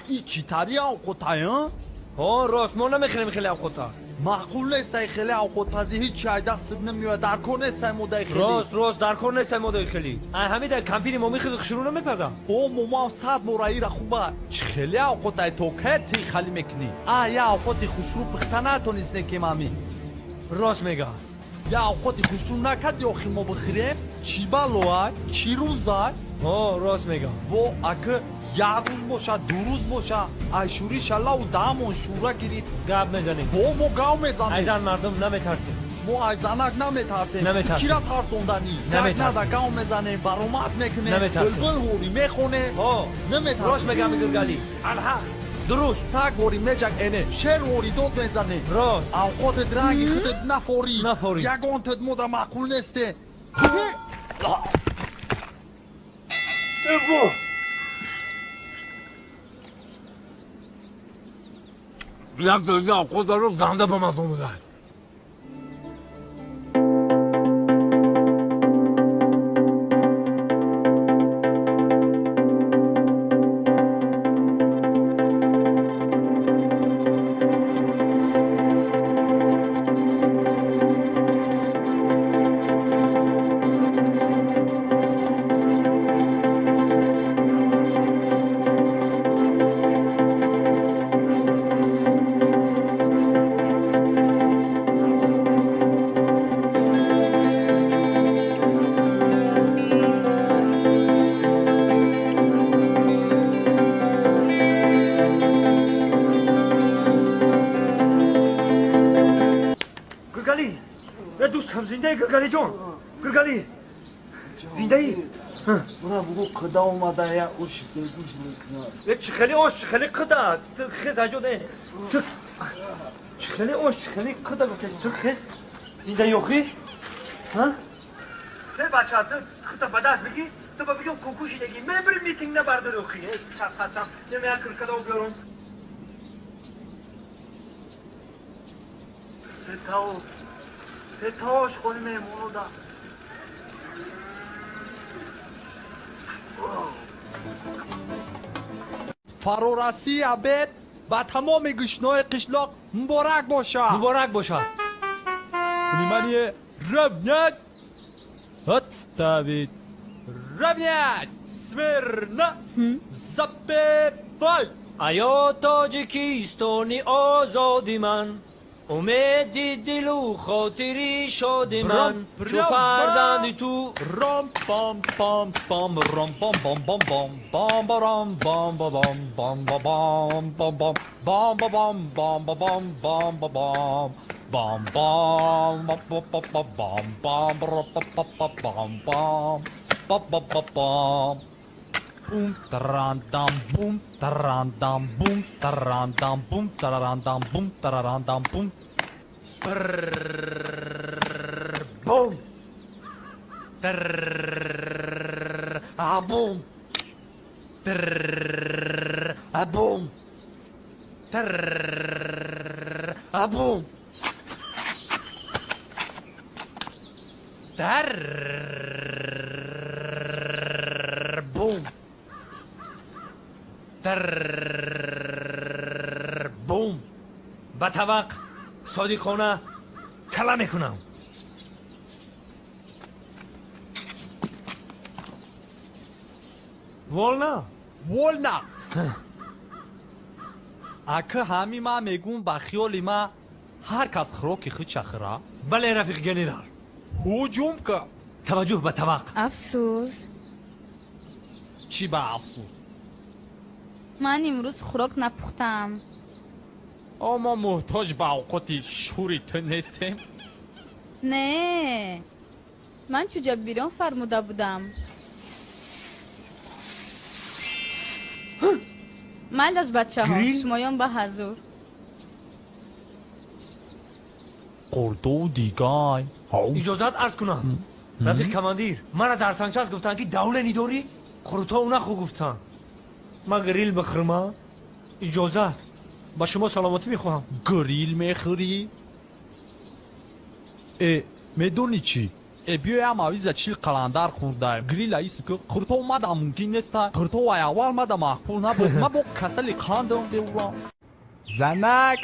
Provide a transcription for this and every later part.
И чӣ тари авқотай, а? Ҳо, рост, мо намехӯрем хеле авқота. Маъқул нестай хеле авқотпазӣ, ҳеҷ чӣ айдастит намеояд, дар кор нестай модаи хеле. Рост, рост, дар кор нестай модаи хеле. Ай ҳамида кампири мо михӯди хушрӯ намепазам. О, момоам сад бора ира хуба. Чӣ хеле авқотай, то кай ти хали мекунӣ? А, я авқоти хушрӯ пухта натонистне ки мами. Рост мега. Я авқоти хушрӯ накарди охи мо бихӯрем? Чӣ балоай? Чӣ рӯзай? Ҳо, рост мега. Бо ака як рӯз боша, ду рӯз боша, ай шӯри шаллаву даҳамон шӯра гирифт. Гап мезанем. Бо мо гав мезанем. Ай зан мардум наметарсем. Мо ай занак наметарсем. Наметарсем. Кира тарсонданӣ? Наметарсем. Нада гав мезанем, баромад мекунем. Наметарсем. Булбул ҳурӣ мехонем. Ҳо, наметарсем. Рост мегам, Гиргали. Алҳақ. Дуруст. Саг ҳурӣ меҷак эне, шер ҳурӣ дод мезанем. Рост. Авқотет ранги худет нафорӣ. Нафорӣ. Ягонтет мода маъқул несте. Эво! Як доза авқот даро ганда ба мазза омада. Гиргали! Э, дӯстам, зиндаи, Гиргалиҷон? Гиргали! Зиндаӣ? Бура бугу қида омада, я оши зергӯш мекунад. Э, чӣ хеле ош, чӣ хеле қида? Ту хез аҷод, э. Ту чӣ хеле ош, чӣ хеле қида гуфтаи, ту хез? Зиндаи охи? Ҳа? Э, бача, ту хита ба даст бигӣ, ту ба бигӯ кукуши деги. Мебри митинг набардори охи. Э, чап, чап. Нем як киркада биёрам. Сетао. Сетаош хони меҳмоно да. Фарорасии обед ба тамоми гӯшнои қишлоқ муборак бошад. Муборак бошад. Внимание, равняйсь! Отставить! Равняйсь! Смирно! Запевай! Аё Тоҷикистони озоди ман, умеди дилу хотири шоди ман, чу фарзанди ту Ром пам пам пам ром пам пам пам пам пам барам бам ба бам бам ба бам бам бам бам ба бам бам ба бам бам ба бам бам бам ба ба ба ба бам бам бра па па па бам бам ба ба ба бам бум тарандам бум тарандам бум тарандам бум тарандам бум тарандам бум бум Тррррррр, а бум Тррррррр, а бум Тррррррр, а бум Тррррррр, бум Тррррррр, бум ба тавақ содиқона тала мекунам. Вольно? Вольно! Ака ҳами ман мегӯм, ба хиёли ман ҳар кас хӯроки худша хӯра. Бале, рафиқ генерал. Ҳуҷум ка. Таваҷҷӯҳ ба тавақ. Афсӯс. Чӣ ба афсӯс? Ман имрӯз хӯрок напухтам. О, мо муҳтоҷ ба авқоти шури ту нестем. Не, ман чӯҷабирён фармуда будам. Майлаш, бачаҳо. Грил? Шумоён ба ҳазур. Қурду дигай. Иҷозат арз кунам, рафиқ командир, мара дар санчаст гуфтанд, ки давление дорӣ, хурутҳо нахӯ гуфтанд. Ман грил бихӯрма? Иҷозат, ба шумо саломатӣ мехоҳам. Грил мехӯрӣ? Э, медонӣ чӣ? Э, биёям авиза чил қаландар хӯрдаем, грила иск қурто мада мумкин неста. Қурто вай аввал мада маъқул набуд, ма бо касали қандам беурам. Занак,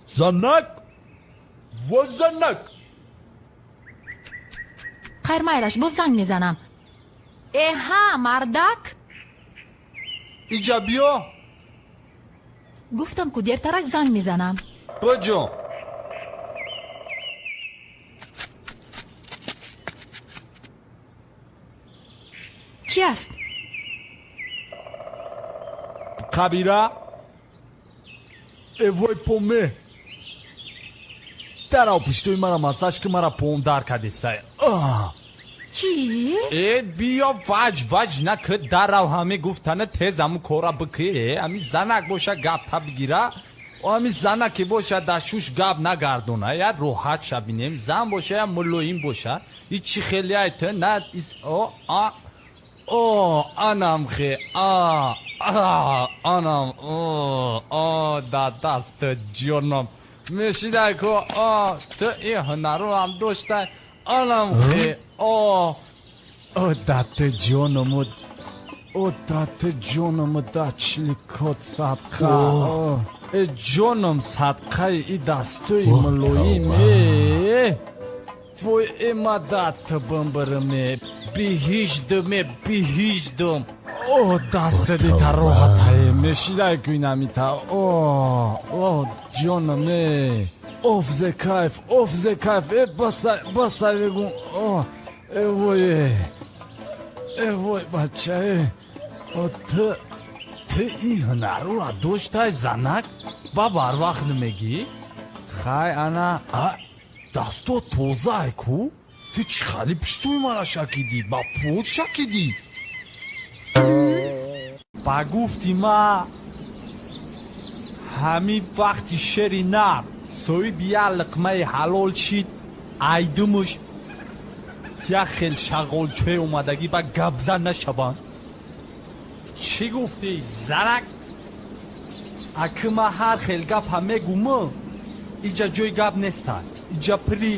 занак ва занак. Хайр, майлаш, боз занг мезанам. Эҳа, мардак. Иҷа биё. Гуфтам ку, дертарак занг мезанам. Баҷо. Чӣ аст? Қабира, эвой, поме дарав, пуштои мара массаж ки, мара пом дар кадестай. Чӣ? Э, биё, ваҷ ваҷ наки, дарав, ҳаме гуфтана тез ҳаму кора бики. Э, ҳами занак боша, гап та бигира, ҳами занаке боша, дар шуш гап нагардона, я роҳат ша бинем. Зан боша, я мулоим боша. И чӣ хелиай ту на ис о а о анам хе а а анам о о да даст ҷоном мешидай ко. О, ту и ҳунарӯам доштай, анам хе о о даты ҷоному, о даты ҷоному, да чиликот садқа. Э, ҷоном, садқаи и дастои мулоим. Э, вой, э, ма дата бимбирме, биҳиҷдме, биҳиҷдум. О, дастади тароҳатае мешидай куинамита. О, о, ҷоном, э, оф зе кайф, оф зе кайф. Э, басай, басай, бегум. О, э, вой, э, э, вой, бача, э, о, ту ин ҳунарро доштай, занак, ба барвақт намегӣ. Хай, ана, а дасто тозаай ку. Ту чӣ хали пуштуи мара шакидӣ, ба пот шакидӣ? Ба гуфти ма, ҳамин вақти шери нар соҳиби як лиқмаи ҳалол шид, айдумуш як хел шағолчӯе омадагӣ ба гапзан нашаванд. Чӣ гуфтӣ, занак? Аки ма ҳар хел гапа мегуму, иҷа ҷои гап неста, иҷа пири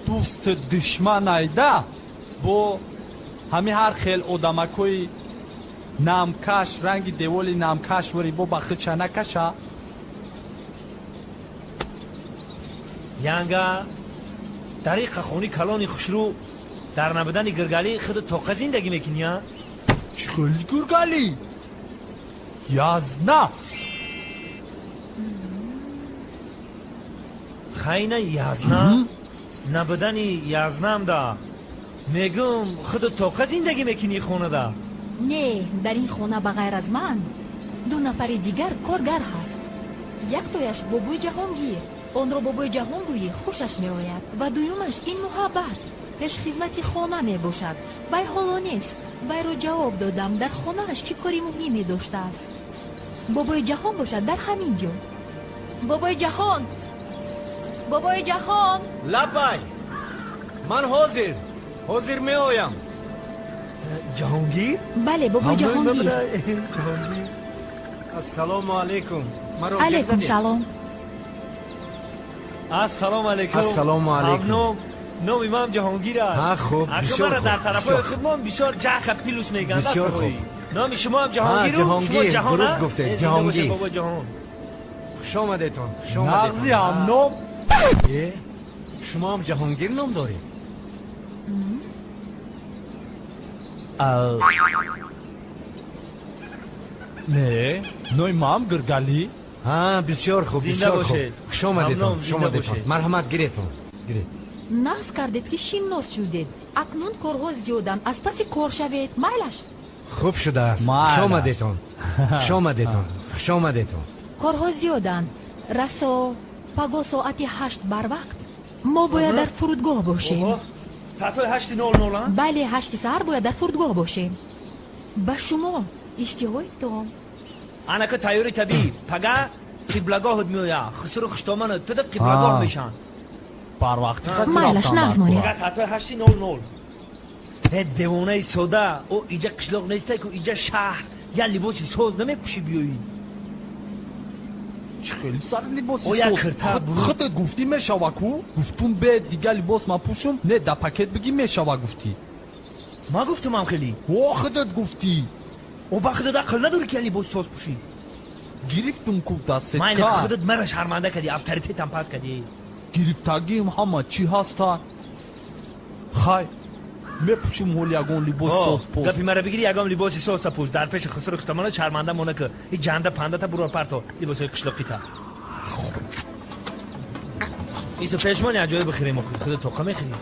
дӯсту душман айда. Бо ҳами ҳар хел одамакои намкаш, ранги деволи намкаш вори бо ба хича накаша. Янга, дар ин қахони калони хушрӯ, дар набудани Гиргалӣ худу тоқа зиндагӣ мекунӣ, а? Чӣ хели Гургалӣ? Язна. Хайна, язна набудани язнамда мегум, худу тоқа зиндагӣ мекунӣ хонада. Не, дар ин хона ба ғайр аз ман ду нафари дигар коргар ҳаст. Яктояш бобои Ҷаҳонгир, онро бобои Ҷаҳон гӯӣ, хушаш меояд, ва дуюмаш ин Муҳаббат, пешхизмати хона мебошад. Вай ҳоло нест, вайро ҷавоб додам, дар хонааш чӣ кори муҳиме доштааст. Бобои Ҷаҳон бошад дар ҳамин ҷо. Бобои Ҷаҳон, бобои Ҷаҳон! Лаббай, ман ҳозир, ҳозир меоям. Ҷаҳонгир? Бале, бобои Ҷаҳонгир. Ҷаҳонгир. Ассалому алайкум, маро гап Алайкум задед? салом. Ассалому алайкум. Ассалому алайкум. Ҳамном, номи ман Ҷаҳонгир аст. Ҳа, хуб, Ака, бисёр мара хуб, дар тарафҳои бисёр. худмон бисёр ҷаха плюс мегӯянд. Бисёр хуб. Номи шумо ҳам Ҷаҳонгиру? Ҷаҳонгир, Шумо Ҷаҳон, дуруст а? гуфтед, Э, зинда Ҷаҳонгир. бошед, бобо Ҷаҳон. Хуш омадетон, хуш Нағзи, омадетон. ҳамном. Э, шумо ҳам Ҷаҳонгир ном доред? А, не, нои маам Гиргалӣ. Ҳа, бисёр хуб. Зинда Бисёр хуб. бошед. Хуш омадетон. Ҳамном, Хуш зинда омадетон. бошед. Марҳамат, гиретон, гиред. Нағз кардед, ки шинос шудед. Акнун корҳо зиёданд, аз паси кор шавед, майлаш? Хуб шудааст. Майлаш. Хуш омадетон, хуш омадетон, хуш омадетон. Корҳо зиёданд расо. Паго соати 8 барвақт мо бояд дар фурудгоҳ бошем. Оҳо, соатҳои 8:00, а? Бале, 8 саҳар бояд дар фурудгоҳ бошем. Ба шумо иштиҳои том. Анака, тайёри табиӣ, пага қиблагоҳат меоя, хусуру хуштоману туда қиблагоҳ А. мешанд. Барвақти қати Майлаш, рафтан нағз дар монед. кора. Пага соатҳои 8:00. Э, девонаи сода, о, иҷа қишлоқ нестай ку, иҷа шаҳр. Я либоси соз намепӯшӣ биёӣ? Чӣ хели сари либоси О, як соз? кирта буру. Худат гуфтӣ, мешава ку. Гуфтум, бе дигар либос мапӯшум, не, да пакет бигӣ, мешава гуфтӣ. Ма гуфтумам хеле? О, худат гуфтӣ. О, ба худат ақл надорӣ, ки либоси соз пӯшӣ? Гирифтум ку да Майли, сетка. худат мара шарманда кардӣ, авторитетам пас кардӣ. Гирифтагиам ҳама чӣ ҳаста. Хай, мепӯшум ҳол ягон либоси соз поз. Гапи мара бигирӣ, ягон либоси созта пӯш, дар пеши хусру хуштамона шарманда мона ки. И ҷанда пандата буро парто, либосҳои қишлоқита. Исо, пешмони аз ҷое бихӯрем, охи худат тоқа мехӯрӣ.